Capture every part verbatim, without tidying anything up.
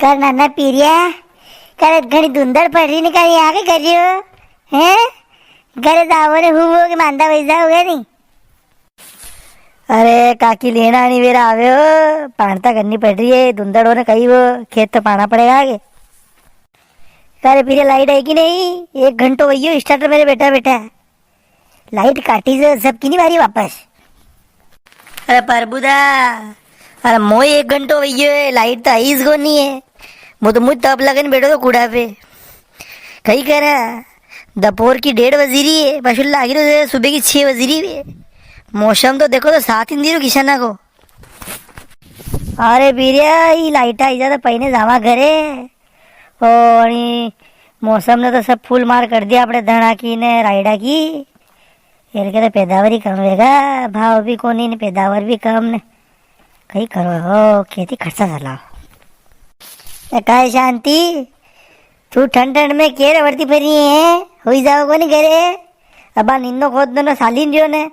कर नाना पीरिया, कर घणी धुंधड़ पड़ री ने, कर यहाँ के कर रियो, हैं? घरे जाओ ने, हुवो के मांदा वई जाओगा नी। अरे काकी, लेना नी वेरा आवे हो, पाणता करनी पड़ री है, धुंधड़ हो ने कई हो, खेत तो पाणा पड़ेगा आगे। अरे पीरिया, लाइट है कि नी? एक घंटो वई हो, starter मेरे बैठा बैठा। लाइट काटी से सबकी नी मारी वापस। अरे प्रभुदा, अरे मोय एक घंटो वई गयो है, लाइट तो आई ज कोनी है। मु तो मुझ तप लगन बैठो तो कूड़ा पे। कई करे, दोपहर की डेढ़ बजी री है, पशु लागी रो सुबह की छह बजी री है। मौसम तो देखो तो साथ ही नी दे रो किसाना को। अरे बीरिया, ई लाइट आई जा तो पहने जावा घरे। ओ, अणी मौसम ने तो सब फूल मार कर दिया आपणे धणा की ने रायड़ा की। इनके तो पैदावार ही कम वेगा, भाव भी कोनी ने पैदावार भी कम ने। कई करो हो, खेती खर्चा चलाओ। ए काय शांति, तू ठंड ठंड में केरे वरती फिरी है, हुई जाओ कोनी घरे। अबा निंदो खोद दो ना सालीन जो ने,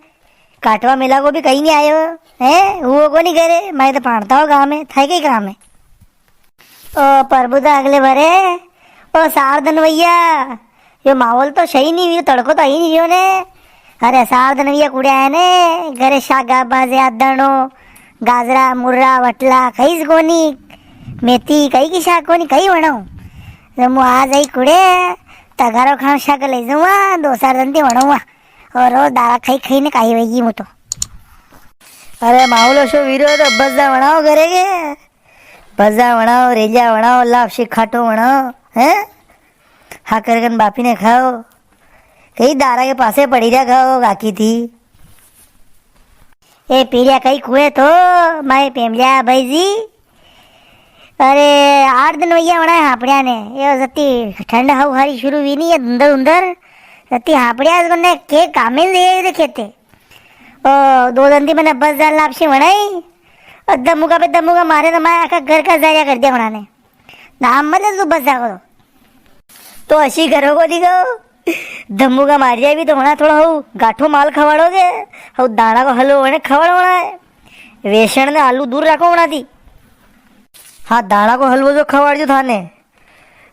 काटवा मेला को भी कई नी आयो, हैं? हुवो कोनी घरे, मैं तो पाणता हो गाँव में, थाई कई काम है। ओ प्रभु दा अगले भरे, ओ सारधन भैया, यो माहौल तो सही नी, यो तड़को तो ही नी रियो ने। अरे सारधन भैया कुड़े आया ने, घरे शागा बाजे आदणो, गाजरा, मुर्रा, वटला, कई ज कोनी, मेथी, कई की शाक कोनी, कई वणाऊं। तो मु आ जाई कुड़े, तगारो खान शाक ले जाऊंगा, दो चार दिन ती वणाऊंगा। और रोज दारा खाई खाई ने काई वई मु तो। अरे माहौल असो वीरो तो भज्जा वणाओ घरे के। भज्जा वणाओ, रेजा वणाओ, लापसी खाटो वणाओ, हैं? हाकर कन बापी ने खाओ। कई दारा के पासे पड़ी रहा खाओ, काकी थी। ए पीरिया कई कुए तो, माए पेमलिया भाई जी। अरे, आठ दिन वैया वणा हापड़िया ने। ये जती ठंड हाउ हारी शुरू हुई नी है, धुंधर धुंधर। जती हापड़िया ने के कामे दे दे खेते। ओ, दो दिन थी मैंने बस जान लापसी वणाई। और दमुका पे दमुका मारे तो मैं आखा घर का जाया कर दिया वणा ने। नाम मत ले तू बस जाको। तो अशी करो को दिखो। दमुका मारिया भी तो वणा थोड़ा हो, गाठो माल खवाड़ोगे। हो दाणा को हलवो वणे खवाड़ो वणा है। वेसण ने आलू दूर राखो वणा थी। हाँ, दाणा को हलवो जो खवाड़ जो थाने।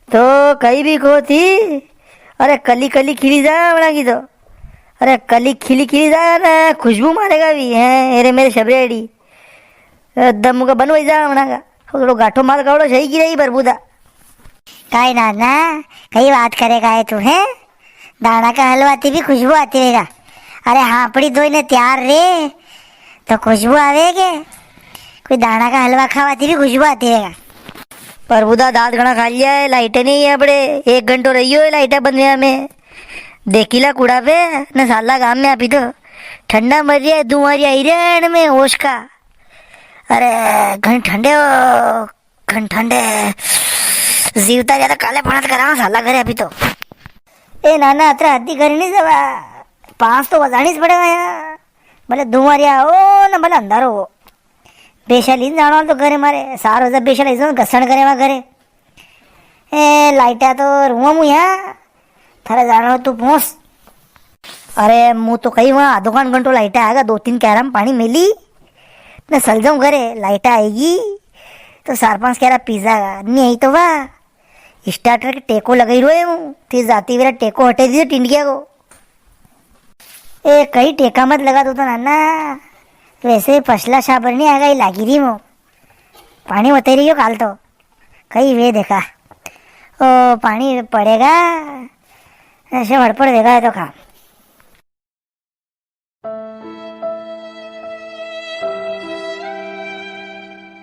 तो कई भी को थी, अरे कली कली खिली जा वणा की तो। अरे कली खिली खिली जा ना, खुशबू मारेगा भी है। अरे मेरे शबरेड़ी, दम का बन वही जा वणा का। थोड़ो गाठो माल कावड़ो सही की रही प्रभु दा। काई नाना, कई बात करेगा है तू, हैं? दाणा का हलवा थी भी खुशबू आती रहेगा। अरे हापड़ी धोई ने तैयार रे, तो खुशबू आवे के? कोई दाणा का हलवा खावा थी भी खुशबू आती रहेगा। प्रभु दा दांत घणा खा लिया है, लाइट नी है अपड़े, एक घंटो रहियो है लाइट बंद हुआ में। देखीला कूड़ा पे, न साला गाम में आपी तो ठंडा मर रिया है, धुआं आई रिया है इनमें होश का। अरे, घणी ठंडे हो, घणी ठंडे। जीवता ज्यादा काले पाणत करा साला घरे अभी तो। ए नाना, अतरा हद्दी घरे नी जवा। पांच तो बजानी ज पड़ेगा यार। भले धुआं रिया हो, न भले अंधारो हो। बेशा लीन जाणो तो घरे मारे, सार बजे बेशा लीन घसण करे वा घरे। ए, लाइटा तो रुआ मुया, थारे जाणो तू पहुंच। अरे, मु तो कई वहां आधो कान घंटो लाइटा आएगा, दो तीन क्यारा में पाणी मेली, ने सल जाऊं घरे, लाइटा आएगी, तो चार पांच क्यारा पी जागा, नी आई तो वाह, स्टार्टर के टेको लगाई रो है मु, फिर जाती वेरा टेको हटे दीजो टिंडिया को। ए, कई टेका मत लगा तू तो नाना, वैसे फसला साबर नी आएगा, ये लागी री मु, पाणी होते रहियो काल तो। कई वे देखा। ओ, पाणी पड़ेगा, ऐसे हड़पड़ देगा ये तो काम।